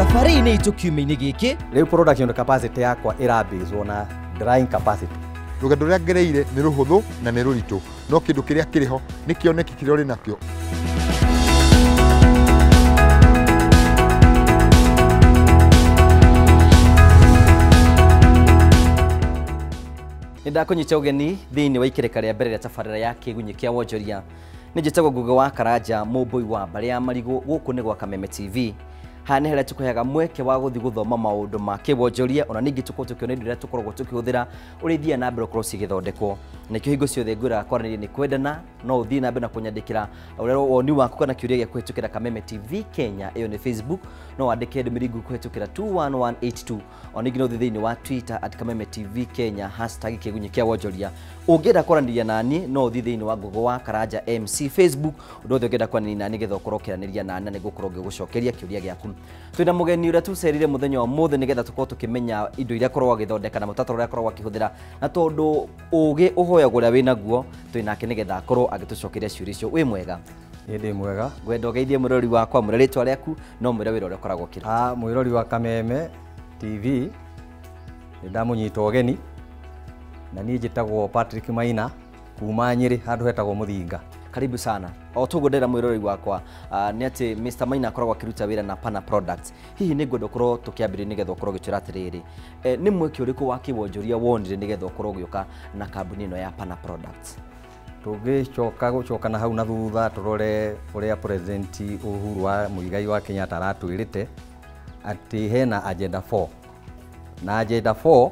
Thabarĩ-inĩ itũ kiumia-inĩ gĩkĩ rĩu production capacity yakwa ĩrabĩzwo na drying capacity. Rũgendo rũrĩa ngereire nĩ rũhũthũ na nĩ rũritũ, no kĩndũ kĩrĩa kĩrĩ ho nĩ kĩoneki kĩrĩa ũrĩ nakĩo. Nĩndakũnyita ũgeni thĩinĩ wa ikereka rĩa mbere rĩa tabarĩra ya kĩgunyĩ kĩa wonjoria. Nĩ njĩtagwo Ngugi wa Karanja, mũmbũi wa mbarĩ ya marigũ, gũkũ nĩ gwa Kameme TV. Haha nĩ harĩa tũkũheaga mweke wa gũthiĩ gũthoma maũndũ ma kĩwonjoria, ona ningĩ tũkorwo tũkĩona indo iria tũkoragwo tũkĩhũthĩra ũrĩa ithiaga na mbere gũkorwo cigĩthondekwo. Nĩkĩo hingo ciothe ngwĩraga kwaranĩria nĩ kwendana, no ũthiĩ na mbere na kũnyandĩkĩra ũrĩa woni waku kana kĩũria gĩa kũhĩtũkĩra Kameme TV Kenya, ĩyo nĩ Facebook, no wandĩke ndũmĩrĩri nguhĩ kũhĩtũkĩra 21182, ona ningĩ no ũthiĩ thĩinĩ wa Twitter at Kameme TV Kenya hashtag kĩgunyĩ kĩa wonjoria. Ũngĩenda kwaranĩria naniĩ no ũthiĩ thĩinĩ wa Ngugi wa Karanja MC Facebook, ũndũ wothe ũngĩenda kwaranĩria naniĩ nĩgetha ũkorwo ũkĩaranĩria naniĩ na nĩngũkorwo ngĩgũcokeria kĩũria gĩaku. Twĩna mũgeni ũrĩa tũcerire mũthenya wa ũmũthĩ nĩgetha tũkorwo tũkĩmenya indo iria akoragwo agĩthondeka na mũtaratara ũrĩa akoragwo akĩhũthĩra, na tondũ ũgĩ ũhoyagwo ũrĩa wĩnaguo, twĩnake nĩgetha akorwo agĩtũcokeria ciũria icio. Wĩ mwega? Ĩ ndĩ mwega. Ngwenda ũgeithie mwĩrori wakwa, mwĩre rĩtwa rĩaku no mwĩre wĩra ũrĩa ũkoragwo ũkĩruta. Mwĩrori wa Kameme TV nĩ ndamũnyita ũgeni, na niĩ njĩtagwo Patrick Maina kuma Nyĩrĩ handũ hetagwo Mũthinga. Karibu sana. O toguo ndera mwĩroreri wakwa nĩ atĩ Mr Maina akoragwo akĩruta wĩra na Pana Products. Hihi nĩ ngwenda ũkorwo tũkĩambĩrĩria nĩgetha ũkorwo ũgĩtwĩra atĩrĩrĩ, nĩ mweke ũrĩkũ wa kĩwonjoria wonire nĩgetha ũkorwo ũgĩũka na kambuni ĩno ya Pana Products? Tũngĩcoka gũcoka na hau na thutha tũrore ũrĩa President Uhuru wa Muigai wa Kenyatta aratwĩrĩte atĩ hena agenda 4, na agenda 4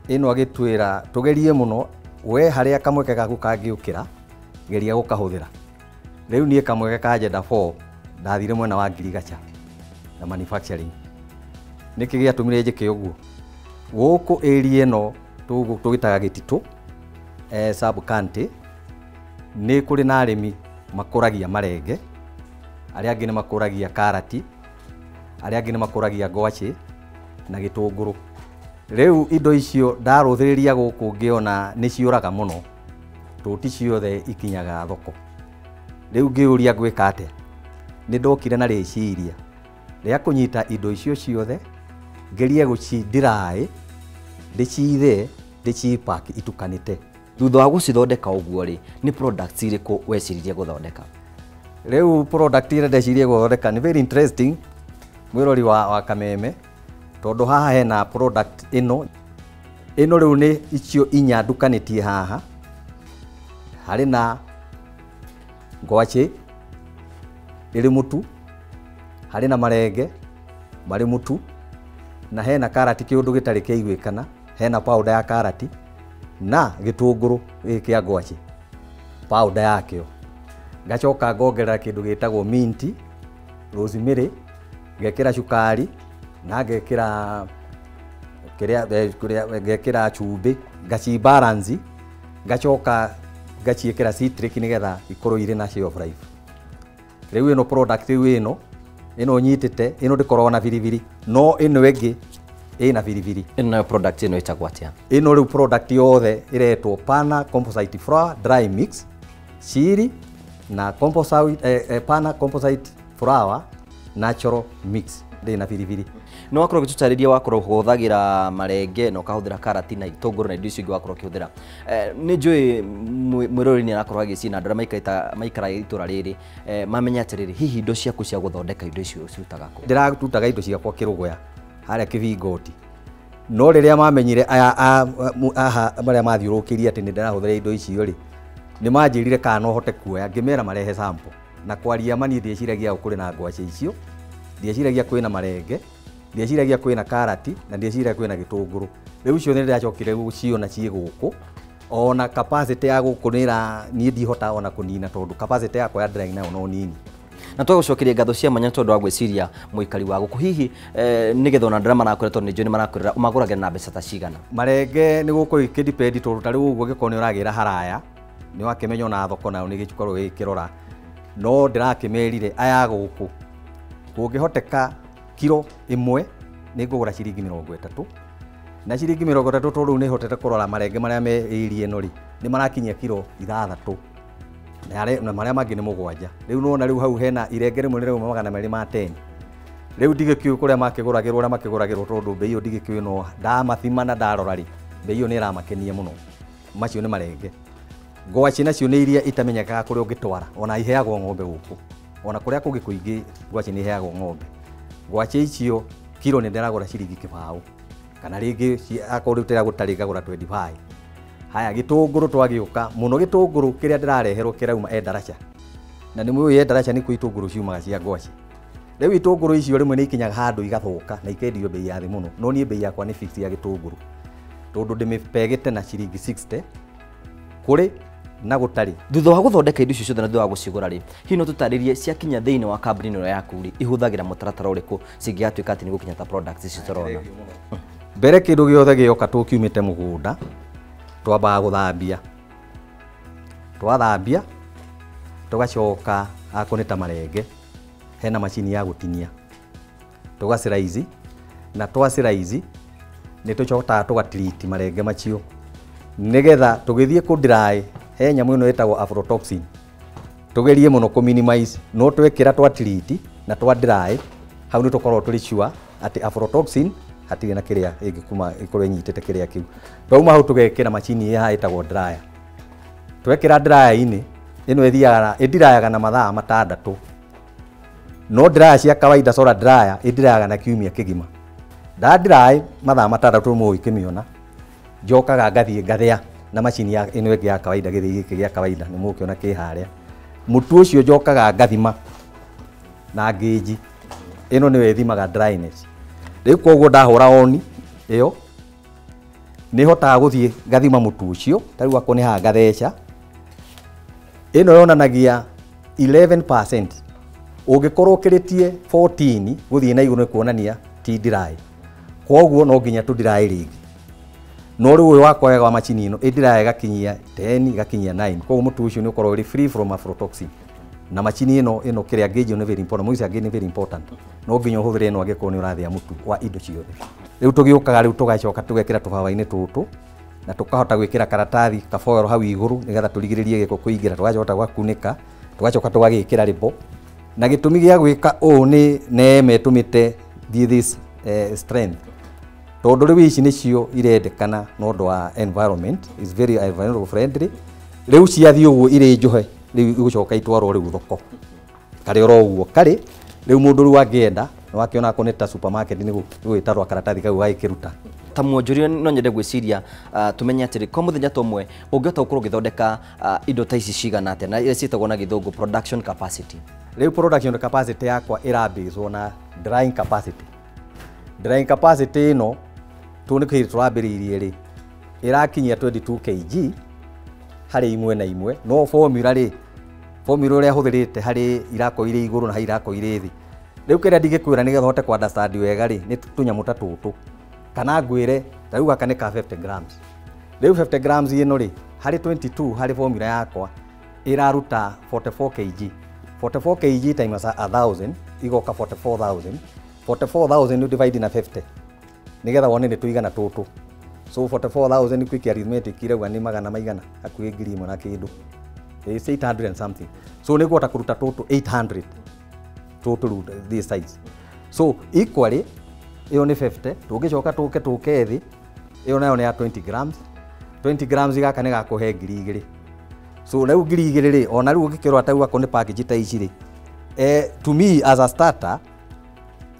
ĩno agĩtwĩra tũgerie mũno, we harĩa kamweke gaku kangĩũkĩra geria gũkahũthĩra. Rĩu niĩ kamweke ka agenda 4 ndathire mwena wa ngirigacha na manufacturing. Nĩkĩ gĩatũmire njĩke ũguo? Gũkũ area ĩno tũgĩtaga Gĩtitũ, sub county, nĩ kũrĩ na arĩmi makũragia marenge, arĩa angĩ nĩ makũragia karati, arĩa angĩ nĩ makũragia ngwacĩ na gĩtũngũrũ. Rĩu indo icio ndarũthĩrĩria gũkũ ngĩona nĩ ciũraga mũno, tũti ciothe ikinyaga thoko. Rĩu ngĩũria ngwĩka atĩa? Nĩ ndokire na rĩciria rĩa kũnyita indo icio ciothe, ngerie gũci dry, ndĩcithee, ndĩcipack itukanĩte. Thutha wa gũcithondeka ũguo rĩ, nĩ products irĩkũ weciririe gũthondeka? Rĩu product ĩrĩa ndecirie gũthondeka nĩ very interesting mwĩrori wa Kameme, tondũ haha hena product ĩno. Ĩno rĩu nĩ icio inya ndukanĩtie haha. Harĩ na ngwacĩ ĩrĩ mũtu, harĩ na marenge marĩ mũtu, na hena karati kĩũndũ gĩtarĩ kĩaiguĩkana, hena powder ya karati na gĩtũngũrũ gĩkĩ kĩa ngwacĩ powder yakĩo. Ngacoka ngongerera kĩndũ gĩtagwo minti, rosemary, ngekĩra cukari na ngekĩra kĩrĩa, ngekĩra cumbĩ, ngaci balance, ngacoka ngaciĩkĩra citric nĩgetha ikorwo irĩ na shelf life. Rĩu ĩno product rĩu ĩno nyitĩte, ĩno ndĩkoragwo na biribiri, no ĩno ĩngĩ ĩna biribiri. Ĩno nayo product ĩno ĩtagwo atĩa? Ĩno rĩu product yothe ĩretwo Pana Composite Flour Dry Mix, chili na composite, Pana Composite Flour Natural Mix, ndĩ na biribiri. Nĩ wakorwo ũgĩtũtarĩria wakorwo ũhũthagĩra marenge na ũkahũthĩra karati na itũngũrũ na indo icio ingĩ wakorwo ũkĩhũthĩra. Nĩ njũĩ mwĩroreri nĩ arakorwo agĩciria na andũ arĩa maikaraga itũra rĩrĩ, mamenya atĩrĩrĩ, hihi indo ciaku cia gũthondeka indo icio ũcirutaga kũ? Ndĩrarutaga indo ciakwa Kĩrũgũya harĩa Kĩbingoti, no rĩrĩa mamenyire aya aha marĩa mathiũrũrũkĩirie atĩ nĩ ndĩrahũthĩra indo icio rĩ, nĩ manjĩrire kana no hote kuoya, ngĩmera marehe sample. Na kwaria ma niĩ ndieciragia kũrĩ na ngwacĩ icio, ndieciragia kwĩna marenge, ndieciragia kwĩna karati na ndieciragia kwĩna gĩtũngũrũ. Rĩu icio nĩ ndĩracokire gũciona ciĩ gũkũ, ona capacity ya gũkũ nĩ ĩra niĩ ndihota ona kũnina tondũ capacity yakwa ya drying nayo no nini. Na twagũcokeria ngatho cia mwanya tondũ wa gwĩciria mũikari wa gũkũ, hihi nĩgetha ona andũ arĩa marakwĩra tondũ nĩ njũĩ nĩ marakwĩrĩra, ũmagũragĩra na mbeca ta cigana? Marenge nĩ gũkũ gĩkĩdepend tondũ ta rĩu ũguo gĩkorwo nĩ ũragĩra haraya, nĩ wakĩmenya ona thoko nayo nĩ gĩkoragwo gĩkĩrora. No ndĩrakĩmerire aya gũkũ kũngĩhoteka kiro ĩmwe nĩ ngũgũra ciringi 30, na ciringi 30 tondũ rĩu nĩ hotete kũrora marenge marĩa me area ĩno rĩ, nĩ marakinyia kiro 6 na marĩa mangĩ nĩ 7. Rĩu nĩwona rĩu hau hena irenge rĩmwe nĩ rĩauma 210. Rĩu ndigĩkiũĩ kũrĩa makĩgũragĩrwo ũrĩa makĩgũragĩrwo tondũ mbei ĩyo ndigĩkiũĩ no ndamathima na ndarora rĩ, mbei ĩyo nĩ ĩramakenia mũno. Macio nĩ marenge. Ngwacĩ nacio nĩ iria itamenyekaga kũrĩa ũngĩtwara, ona iheagwo ng'ombe gũkũ. Ona kũrĩa kũngĩ kũingĩ ngwacĩ nĩ iheagwo ng'ombe. Ngwacĩ icio kiro nĩ ndĩragũra ciringi 20 kana rĩngĩ akorwo rĩu tĩrĩa gũtarĩ ngagũra 25. Haya, gĩtũngũrũ twagĩũka mũno, gĩtũngũrũ kĩrĩa ndĩrareherwo kĩrauma Endaraca. Na nĩ mũĩ Endaraca nĩkuo itũngũrũ ciumaga cia ngwacĩ. Rĩu itũngũrũ icio rĩmwe nĩ ikinyaga handũ igathũka na ikendio bei ya thĩ mũno. No niĩ bei yakwa nĩ fix ya gĩtũngũrũ tondũ ndĩmĩpegete na ciringi 60 kũrĩ na gũtarĩ. Thutha wa gũthondeka indo icio ciothe na thutha wa gũcigũra rĩ, hihi no tũtarĩrie ciakinya thĩinĩ wa kambuni ĩno yaku rĩ, ihũthagĩra mũtaratara ũrĩkũ cingĩgatuĩka atĩ nĩ gũkinya ta products ici tũrona? Mbere kĩndũ gĩothe gĩoka tũkiumĩte mũgũnda twambaga gũthambia. Twathambia tũgacoka akorwo nĩ ta marenge hena macini ya gũtinia, tũgaciraici, na twaciraici nĩ tũcokaga tũgatiriti marenge macio nĩgetha tũgĩthiĩ kũ dry he nyamũ ĩno ĩtagwo aflatoxin tũgerie mũno kũ minimize, no twekĩra twatiriti na twa dry hau nĩ tũkoragwo tũrĩ sure atĩ aflatoxin hatirĩ na kĩrĩa ĩngĩkuma ĩkorwo ĩnyitĩte kĩrĩa kĩu. Twauma hau tũgekĩra macini ĩhaha ĩtagwo dryer. Twekĩra dryer-inĩ ĩno ĩthiaga ĩndirayaga na mathaa 6. No dryer cia kawaida solar dryer ĩndirayaga na kiumia kĩgima. Nda dry mathaa 6 mũĩ kĩmĩona, njokaga ngathiĩ ngathĩa na macini ya ĩno ĩngĩ ya kawaida, gĩthĩi gĩkĩ gĩa kawaida nĩ mũkĩona kĩ harĩa. Mũtu ũcio njokaga ngathima na ngĩnji ĩno nĩyo ĩthimaga dryness. Rĩu koguo ndahũra oni ĩyo nĩ hotaga gũthiĩ ngathima mũtu ũcio, ta rĩu akorwo nĩ haha ngatheca. Ĩno yonanagia 11%. Ũngĩkorwo ũkĩrĩtie 14 gũthiĩ na igũrũ nĩ kuonania ti dry. Koguo no nginya tũ dry rĩngĩ. No rĩu ũyũ wakwa wega wa macini ĩno ĩndiraga ĩgakinyia 10 ĩgakinyia 9. Koguo mũtu ũcio nĩ ũkoragwo ũrĩ free from aflatoxin. Na macini ĩno kĩrĩa ngĩnji nĩ very important, moisture gauge nĩ very important. No nginya ũhũthĩre ĩno angĩkorwo nĩ ũrathĩa mũtu wa indo ciothe. Rĩu tũgĩũkaga rĩu tũgacoka tũgekĩra tũbabainĩ tũtũ na tũkahota gwĩkĩra karatathi kaboero hau igũrũ nĩgetha tũrigĩrĩrie gĩko kũingĩra, tũgacoka tũgakunĩka, tũgacoka tũgagĩkĩra rĩbo. Na gĩtũmi gĩa gwĩka ũũ nĩ neema ĩtũmĩte thiĩ this strength. Tondũ rĩu ici nĩcio irendekana na ũndũ wa environment, is very environmental friendly. Rĩu ciathiĩ ũguo irĩ njohe, rĩu igũcoka itwarwo rĩu thoko. Karĩ oro ũguo karĩ, rĩu mũndũ rĩu angĩenda nĩ wakĩona akorwo nĩ ta supermarket nĩ gũgĩtarwo karatathi kau gagĩkĩruta. Ta mwonjoria no nyende gwĩciria tũmenye atĩrĩ, kwa mũthenya ta ũmwe ũngĩhota gũkorwo ũgĩthondeka indo ta ici cigana atĩa, na iria ciĩtagwo na gĩthũngũ production capacity? Rĩu production capacity yakwa ĩrabĩcwo na drying capacity. Drying capacity ĩno tũ nĩ kĩndũ tũrambĩrĩirie rĩ, ĩrakinyia 22 kg harĩ imwe na imwe. No formula rĩ, formula ũrĩa hũthĩrĩte harĩ irako irĩ igũrũ na harĩ irako irĩ thĩ. Rĩu kĩrĩa ndingĩkwĩra nĩgetha ũhote kũ understand wega rĩ, nĩ tũnyamũ ta tũtũ. Kana ngwĩre ta rĩu gaka nĩ ka 50 grams. Rĩu 50 grams ĩno rĩ, harĩ 22 harĩ formula yakwa ĩraruta 44 kg. 44 kg times 1000 igoka 44,000. 44,000 you divide na 50 nĩgetha wone nĩ tũigana tũtũ. So 44,000 quick arithmetic irauga nĩ magana maigana hakuhĩ 1,000 na kĩndũ. It's 800 and something. So nĩ ngũhota kũruta tũtũ 800 tũtũ rĩu this size. So equally ĩyo nĩ 50, tũngĩcoka tũke tũke thĩ, ĩyo nayo nĩ ya 20 grams. 20 grams gaka nĩ gakũhe 2,000. So rĩu 2,000 rĩ, ona rĩu ũngĩkĩrora ta rĩu akorwo nĩ package ta ici rĩ, to me as a starter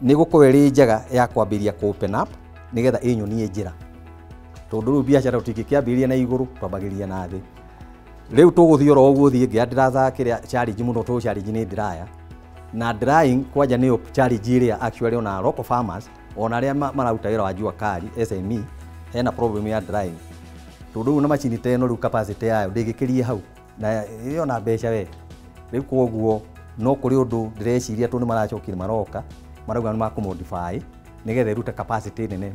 nĩ gũkorwo ĩrĩ njega ya kwambĩrĩria kũ open up nĩgetha ĩnyonie njĩra. Tondũ rĩu biacara tũtingĩkĩambĩrĩria na igũrũ, twambagĩrĩria na thĩ. Rĩu tũgũthiĩ oro ũguo thiĩ ngĩandiraca kĩrĩa challenge mũno, tondũ challenge nĩ dryer. Na drying kwanja nĩyo challenge ĩrĩa actually ona local farmers ona arĩa mararuta wĩra wa jua kali SME hena problem ya drying. Tondũ rĩu na macini ta ĩno rĩu capacity yayo ndĩngĩkĩrie hau na ĩyo na mbeca we. Rĩu koguo no kũrĩ ũndũ ndĩreciria tondũ nĩ maracokire maroka marauga nĩ makũ modify nĩgetha ĩrute capacity nene.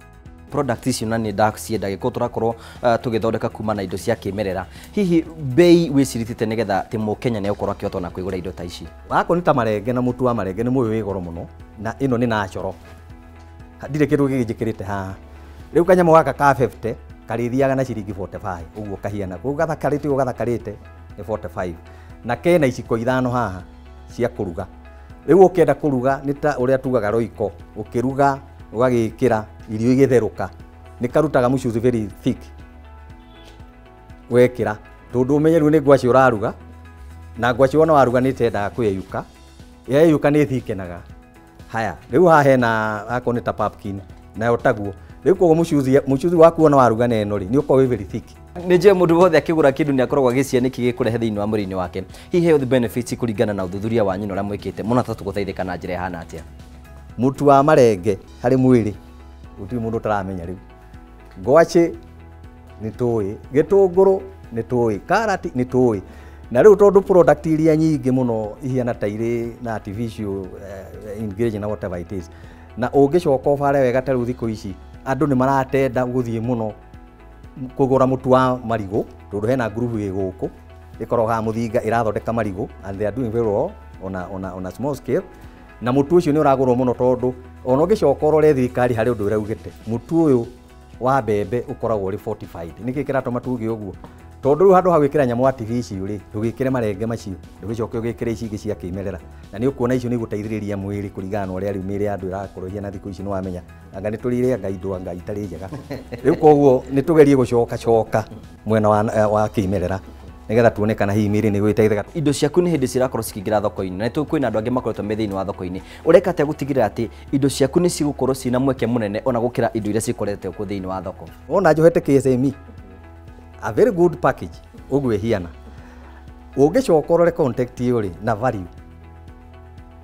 Product icio na nĩ ndacienda gĩkorwo tũrakorwo tũgĩthondeka kuma na indo cia kĩmerera, hihi bei wĩciritĩte nĩgetha atĩ mũkenya nĩ egũkorwo akĩhota ona kwĩgũra indo ta ici? Akorwo nĩ ta marenge na mũtu wa marenge nĩ mũĩ wĩ goro mũno, na ĩno nĩ natural, ndirĩ kĩndũ kĩngĩ njĩkĩrĩte haha. Rĩu kanyamũ gaka ka 50 karĩthiaga na ciringi 45 ũguo kahiana, kũu gathakarĩte ũguo gathakarĩte nĩ 45, na kena iciko 5 haha cia kũruga. Rĩu ũkĩenda kũruga nĩ ta ũrĩa tugaga roiko, ũkĩruga ũgagĩkĩra irio igĩtherũka, nĩ karutaga mũcuzi very thick wekĩra, tondũ ũmenye rĩu nĩ ngwacĩ ũraruga, na ngwacĩ wona waruga nĩ ĩtendaga kwĩyeyũka, yeyũka nĩ ĩthikenaga. Haya, rĩu haha hena akorwo nĩ ta pumpkin, nayo taguo. Rĩu koguo mũcuzi waku wona waruga na ĩno rĩ, nĩ ũkoragwo wĩ very thick. Nĩ njũĩ mũndũ wothe akĩgũra kĩndũ nĩ akoragwo agĩciria nĩkĩ gĩkũrehe thĩinĩ wa mwĩrĩ-inĩ wake. Hihi health benefits kũringana na ũthuthuria wanyu na ũrĩa mwĩkĩte, mũno ta tũgũteithĩka na njĩra ĩhana atĩa? Mũtu wa marenge harĩ mwĩrĩ gũtirĩ mũndũ ũtaramenya rĩu. Ngwacĩ nĩ tũĩ, gĩtũngũrũ nĩ tũĩ, karati nĩ tũĩ. Na rĩu tondũ product iria nyingĩ mũno ihiana ta irĩ na artificial ingredient na whatever it is. Na ũngĩcoka ũbare wega ta rĩu thikũ ici andũ nĩ maratenda gũthiĩ mũno kũgũra mũtu wa marigũ, tondũ hena ngurubu ĩ gũkũ ĩkoragwo haha Mũthinga ĩrathondeka marigũ, and they are doing very well on a small scale. Na mũtu ũcio nĩ ũragũrwo mũno tondũ ona ũngĩcoka ũrore thirikari harĩ ũndũ ĩraugĩte, mũtu ũyũ wa mbembe ũkoragwo ũrĩ fortified. Nĩkĩ kĩratũma tuge ũguo? Tondũ rĩu handũ ha gwĩkĩra nyamũ artificial rĩ, ndũgĩkĩre marenge macio, ndũgĩcoke ũgĩkĩre ici ingĩ cia kĩmerera. Na nĩ ũkuona icio nĩ igũteithĩrĩria mwĩrĩ kũringana na ũrĩa rĩu mĩĩrĩ ya andũ ĩrakorwo ĩhiana thikũ ici, nĩ wamenya anga nĩ tũrĩire anga indo anga itarĩ njega. Rĩu koguo nĩ tũgerie gũcoka coka mwena wa kĩmerera nĩgetha tuone kana hihi mĩĩrĩ nĩ ĩgũgĩteithĩka. Indo ciaku nĩ hĩndĩ cirakorwo cikĩingĩra thoko-inĩ, na nĩ kwĩna andũ angĩ makoretwo me thĩinĩ wa thoko-inĩ. Ũreka atĩa gũtigĩrĩra atĩ indo ciaku nĩ cigũkorwo ciĩna mweke mũnene ona gũkĩra indo iria cikoretwo kuo thĩinĩ wa thoko? Wona njohete KSME, a very good package ũguo ĩhiana. Ũngĩcoka ũrore contact ĩyo rĩ na value,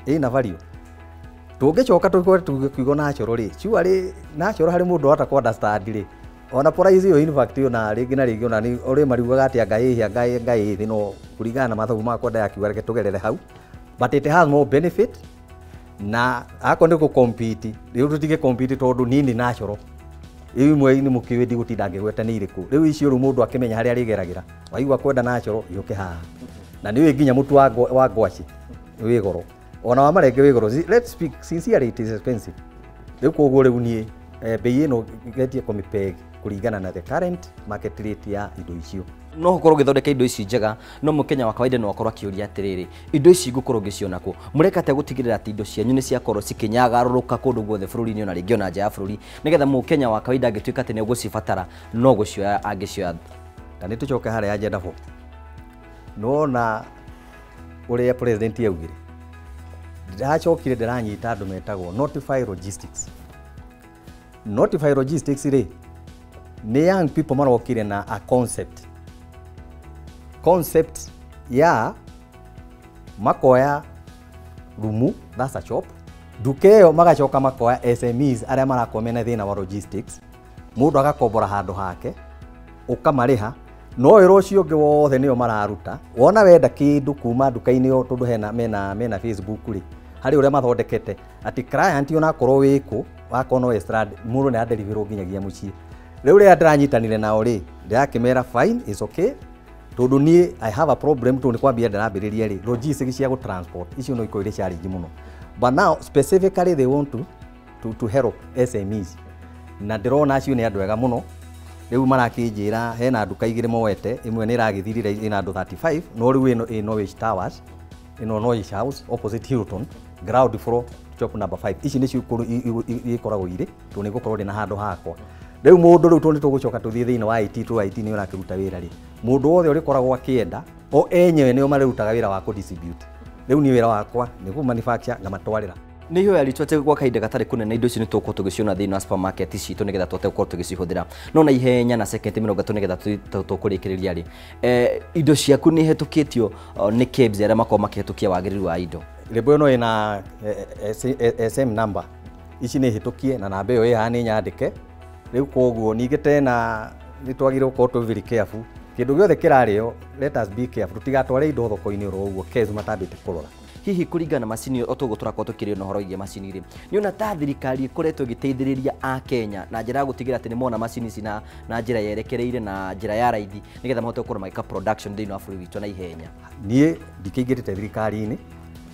ĩna value. Tũngĩcoka tũkorwo tũkiuga natural rĩ, surely natural harĩ mũndũ wahota kũ understand rĩ, ona price ĩyo in fact ona rĩngĩ na rĩngĩ ona nĩ ũrĩ mariugaga atĩ anga ĩhĩ anga ĩthĩ, no kũringana na mathabu makwa ndakiuga reke tũgerere hau, but it has more benefit. Na akorwo nĩ gũ compete rĩu tũtige compete tondũ niĩ nĩ natural. Rĩu imwe nĩ mũkĩũĩ ndigũtinda ngĩgweta nĩ irĩkũ. Rĩu icio rĩu mũndũ akĩmenya harĩa arĩgeragĩra, waigua kwenda natural yũke haha. Na nĩ ũĩ nginya mũtu wa ngwacĩ wĩ goro, ona wa marenge wĩ goro. Let's speak sincerely, it is expensive. Rĩu koguo rĩu niĩ bei ĩno ngetie kũmĩpeg kũringana na the current market rate ya indo icio. No ũkorwo ũgĩthondeka indo ici njega, no mũkenya wa kawaida no akorwo akĩũria atĩrĩrĩ, indo ici ngũkorwo ngĩciona kũ? Mũreka atĩa gũtigĩrĩra atĩ indo cianyu nĩ ciakorwo cikĩnyagarũrũka kũndũ guothe bũrũri-inĩ ona rĩngĩ ona nja ya bũrũri, nĩgetha mũkenya wa kawaida angĩtuĩka atĩ nĩ ũgũcibatara no gũcioya angĩcioya? Ta nĩ tũcoke harĩa agenda 4. Nĩwona ũrĩa president augire, ndĩracokire ndĩranyita andũ metagwo Notify Logistics. Notify Logistics rĩ, nĩ young people marokire na a concept. Concept ya makoya rumu, that's a shop, nduka ĩyo magacoka makoya SMEs arĩa marakorwo mena thĩna wa logistics, mũndũ agakombora handũ hake, ũkamarĩha, no wĩra ũcio ũngĩ wothe nĩo mararuta. Wona wenda kĩndũ kuma nduka-inĩ ĩyo tondũ hena mena Facebook rĩ, harĩ ũrĩa mathondekete atĩ client onakorwo wĩkũ, wakorwo no Westland, mũndũ nĩ adeliverwo nginyagia mũciĩ. Rĩu rĩrĩa ndĩranyitanire nao rĩ, ndĩrakĩmera fine, it's okay, tondũ niĩ I have a problem, tondũ nĩ kwambia ndĩrambĩrĩria rĩ, logistics cia gũ transport icio no ikorwo irĩ challenge mũno. But now specifically they want to help SMEs, na ndĩrona acio nĩ andũ ega mũno. Rĩu marakĩnjĩra hena nduka igĩrĩ moete, ĩmwe nĩ ĩragĩthirire ĩna andũ 35, no rĩu ĩno ĩ Norwich Towers, ĩno Norwich House opposite Hilton, ground floor shop number 5. Ici nĩcio ikoragwo irĩ tondũ nĩ ngũkorwo ndĩna handũ hakwa. Rĩu mũndũ rĩu tondũ nĩ tũgũcoka tũthiĩ thĩinĩ wa IT, tondũ IT nĩyo ĩrakĩruta wĩra rĩ, mũndũ wothe ũrĩkoragwo akĩenda o enyewe nĩo marĩrutaga wĩra wa kũ distribute. Rĩu niĩ wĩra wakwa nĩ kũ manufacture ngamatwarĩra. Nĩ ihoya ritũ atĩ gwa kahinda gatarĩ kũnene indo ici nĩ tũgũkorwo tũgĩciona thĩinĩ wa supermarket citũ nĩgetha tũhote gũkorwo tũgĩcihũthĩra. No na ihenya na second 30 nĩgetha tũkũrĩkĩrĩria rĩ, indo ciaku nĩ ihetũkĩtio nĩ KEBS arĩa makoragwo makĩhetũkia wagĩrĩru wa indo? Lebo ĩno ĩna SM number, ici nĩ hĩtũkie na namba ĩyo ĩ haha nĩ nyandĩke. Rĩu koguo ningĩ tena nĩ twagĩrĩirwo gũkorwo twĩ very careful, kĩndũ gĩothe kĩrarĩo, let us be careful, tũtigatware indo thoko-inĩ oro ũguo KEBS matambĩte kũrora. Hihi kũringana na macini o toguo tũrakorwo tũkĩrĩ na ũhoro wĩgiĩ macini rĩ, nĩ ona ta thirikari ĩkoretwo ĩgĩteithĩrĩria Akenya na njĩra ya gũtigĩrĩra atĩ nĩ mona macini ici na njĩra yerekereire na njĩra ya raithi nĩgetha mahote gũkorwo magĩka production thĩinĩ wa bũrũri witũ na ihenya? Niĩ ndikĩingĩrĩte thirikari-inĩ,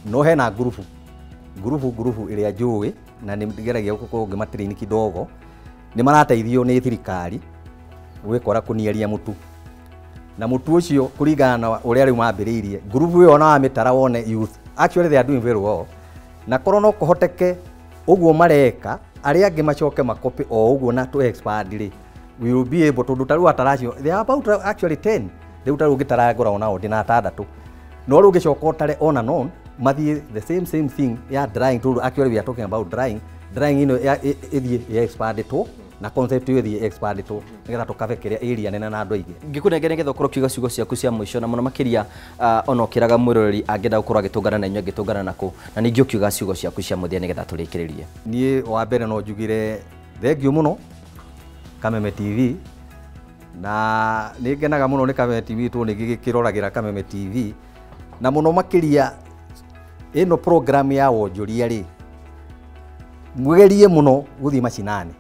no hena ngurubu ĩrĩa njũĩ na nĩ ngeragia gũkorwo ngĩmatrain kidogo, nĩ marateithio nĩ thirikari gwĩkora kũniaria mũtu. Na mũtu ũcio kũringana na ũrĩa rĩu mambĩrĩirie, ngurubu ĩyo ona wamĩtara wone youth, actually they are doing very well. Na korwo no kũhoteke ũguo mareka arĩa angĩ macoke makopi o ũguo na tũ expand rĩ, we will be able tondũ ta rĩu ataracio they are about actually 10 rĩu ta rĩu ũngĩtara ngoragwo nao ndĩna atandatũ, no rĩu ũngĩcoka ũtare on and on mathiĩ the same thing ya drying, tondũ actually we are talking about drying ĩno ĩthiĩ expandĩtwo na concept ĩyo ĩthiĩ expandĩtwo nĩgetha tũkabe kĩrĩa area nene na andũ aingĩ. Ngĩkũnengere nĩgetha ũkorwo ũkiuga ciugo ciaku cia mũico na mũno makĩria ona ũkĩraga mwĩroreri angĩenda gũkorwo agĩtũngana na inyuĩ angĩtũngana nakũ, na ningĩ ũkiuga ciugo ciaku cia mũthia nĩgetha tũrĩkĩrĩrie. Niĩ wa mbere no njugire thengiũ mũno Kameme TV, na nĩ ngenaga mũno nĩ Kameme TV tondũ nĩ ngĩkĩroragĩra Kameme TV, na mũno makĩria ĩno program ya wonjoria rĩ, mũgerie mũno gũthiĩ macinani,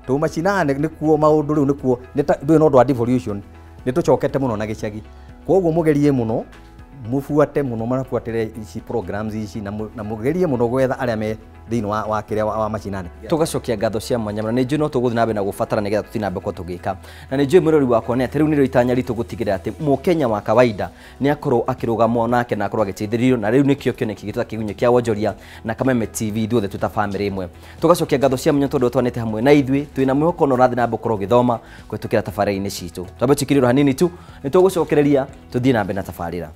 tondũ macinani nĩkuo maũndũ rĩu nĩkuo ndũĩ no ũndũ wa devolution nĩ tũcokete mũno na gĩcagi, koguo mũgerie mũno mũbuate mũno marabuatĩre ici programs ici na mũgerie mũno gwetha arĩa me thĩinĩ wa kĩrĩa wa macinani. Tũgacokia ngatho cia mwanya mũno, nĩ njũĩ no tũgũthiĩ na mbere na gũbatara nĩgetha tũthiĩ na mbere kwa tũgĩka, na nĩ njũĩ mwĩrori wakwa nĩ atĩ rĩu nĩrĩo itanya ritũ gũtigĩrĩra atĩ mũkenya wa kawaida nĩ akorwo akĩrũgamwo nake na akorwo agĩteithĩrĩrio, na rĩu nĩkĩo kĩoneki gitũ ta Kĩgunyĩ kĩa Wonjoria na Kameme TV ithuothe twĩ ta bamĩrĩ ĩmwe. Tũgacokia ngatho cia mwanya tondũ twanĩte hamwe na ithuĩ, twĩna mwĩhoko na ũrathiĩ na mbere gũkorwo ũgĩthoma kũhĩtũkĩra tabarĩra-inĩ citũ. Twambe tũikĩrĩrwo hanini tu nĩ tũgũcokereria tũthiĩ na mbere na tabarĩra.